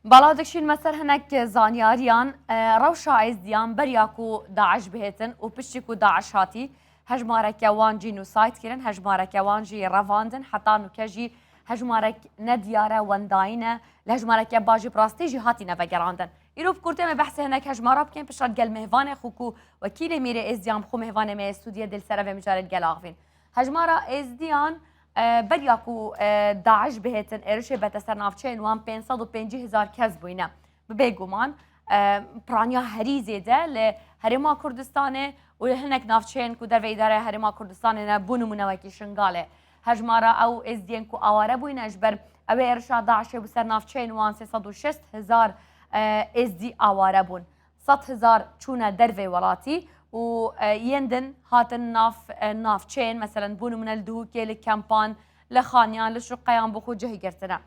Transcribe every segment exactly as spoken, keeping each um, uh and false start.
Bala dikşîn me ser hinek zanyariyan, e, rewşa êzdiyan beriya ku DAIŞ bihêtin û piştî ku DAIŞ hatî, hejmareke wan jî nûsayt kirin, hejmareke wan jî revandin, heta nûke jî hejmarek nediyare wendayî ne, li hejmareke baş jî bi rastî jî hatîne vegerandin. Îro bi kurtê me behsê hinek hejmara bikin, piştre digel mêvanê xwe ku wekîlê mîrê êzdiyan bi xwe mêvanê me yê stûdiyê dê li ser evê mijarê digel axivîn. Hejmara êzdiyan, e, beriya ku, e, DAIŞ bihêtin êrişê bete ser navçeyên wan pênc sed û pêncî hezar kes bûyne. Bi bêguman, e, piraniya herî zêde li Herêma Kurdistanê û li hinek navçeyên ku dervê îdareya Herêma Kurdistanê ne, bo nimûne wekî Şingalê. Hejmara ew êzdiyên ku aware bûyne ji ber ew ê êrişa DAIŞê bû ser navçeyên wan sê sed û şêst hezar, e, êzdî aware bûn. Sed hezar çûne dervê welatî û, e, yên din hatin nav, e, navçeyên, meselen, bo nimûne li Duhokê, li kempan, li xaniyan, li şuqeyan bo xwe cih girtine.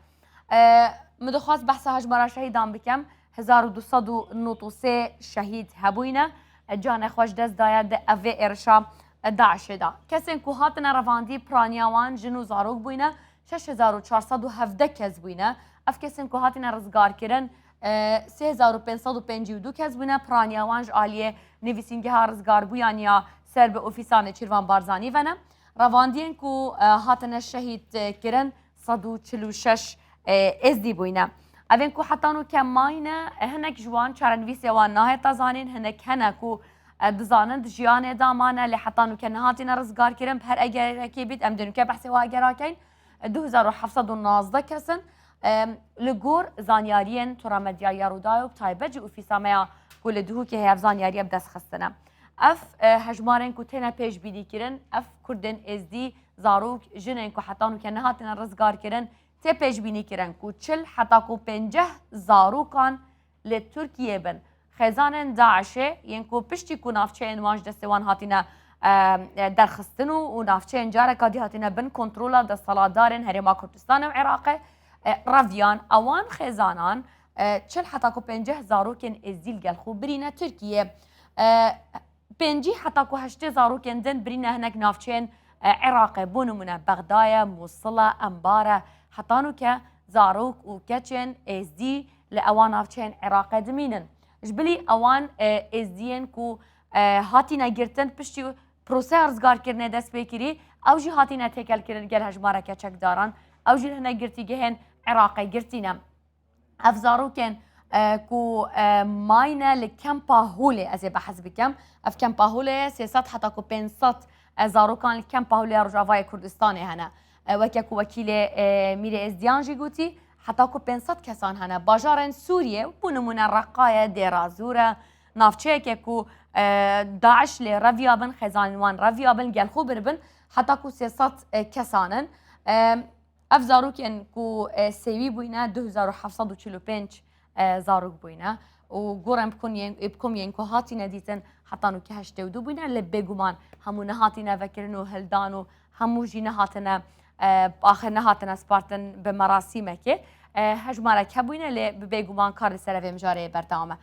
E, min dixwest behsa hejmara şehîdan bikim. Hezar û du sed û nod û sê şehîd hebûyne. E, canê xwe ji dest daye di evê êrişa, e, DAIŞê de. Kesên ku hatine revandî, piraniya wan jin û zarok bûyne. Şeş hezar û çar sed û hevdeh kes bûyne. Ev kesên ku hatine rizgarkirin, e, sê hezar û pênc sed û pêncî û du kes bûne. Piraniya wan ji aliyê nivîsîngeha rizgarbûyan ya ser bi ofîsa Nêçîrvan Barzanî ve ne. Revandiyên ku, e, hatine şehîd, e, kirin, sed û çil û şeş, e, êzdî bûyne. Evên ku heta nûke mayne, e, hinek ji wan çarenivîsê wan nahête zanîn, hinek hene ku, e, dizanin di jiyanê de mane, lê heta nûke nehatine rizgarkirin. Bi her egerekê bît, em dê nûke behsê wa egera keyn. Du hezar û heft sed û nozdeh kes in. Em, li gor zanyariyên tora medyaya Rûdaw, bi taybet jî ofîsa me ya ku li Duhokê heye, ev zanyariye bi dest xistine. Ev, e, hejmarên ku têne pêşbînîkirin, ev Kurdên Êzdî, zarok, jinên ku heta nûke nehatine rizgarkirin, tê pêşbînîkirin ku çil heta ku pênceh zarokan li Tirkiyê bin. Xêzanên DAIŞê yên ku piştî ku navçeyên wan ji destê wan hatine, e, e, derxistin û, û navçeyên careka dî hatine bin kontrola desthilatdarên Herêma Kurdistanê û Iraqê, e, reviyan, ewan xêzanan, e, çil heta ku pênceh zarokên êzdî li gel xwe birîne Tirkiyê. E, Pêncî heta ku heştê zarokên din birîne hinek navçeyên, e, Iraqê, bo nimûne Bexdayê, Mûsila, Embare, heta nûke zarok û keçên êzdî li ewan navçeyên Iraqê dimînin. Ji bilî ewan, e, êzdiyên ku, e, hatîne girtin piştî proseya rizgarkirinê dest pê kirî, ew jî hatîne têkelkirin gel hejmareke çekdaran, ew jî li hinek girtîgehên Iraqê girtî ne. Ev zarokên, e, ku, e, mayne li kempa Holê, ez ê behs bikim. Ev kempa Holê ye, sê sed heta ku pênc sed, e, zarokan li kempa Holê ya Rojavayê Kurdistanê hene. E, weke ku wekîlê, e, Mîrê Êzdiyan jî gotî, heta ku pênc sed kesan hene. Bajarên Sûriyê, bo nimûne Reqqa ye, Dêra Zûr e, navçeyeke ku, e, DAIŞ lê reviya bin, xêzanên wan reviya bin, gel xwe biribin, heta ku sê sed, e, kesan in. E, Ev zarokên ku, e, sêwî bûyne, du hezar û heft sed û çil û pênc, e, zarok bûyne û gorên bi komiyên, bi komiyên ku hatine dîtin, heta nûke heştê û du bûyne, lê bêguman hemû nehatine vekirin û hildan û hemû jî nehatine, e, axir nehatine spartin bi merasîmekê. E, hejmarek hebûyne, lê bi bêguman kar li ser evê mijarê berdewam e.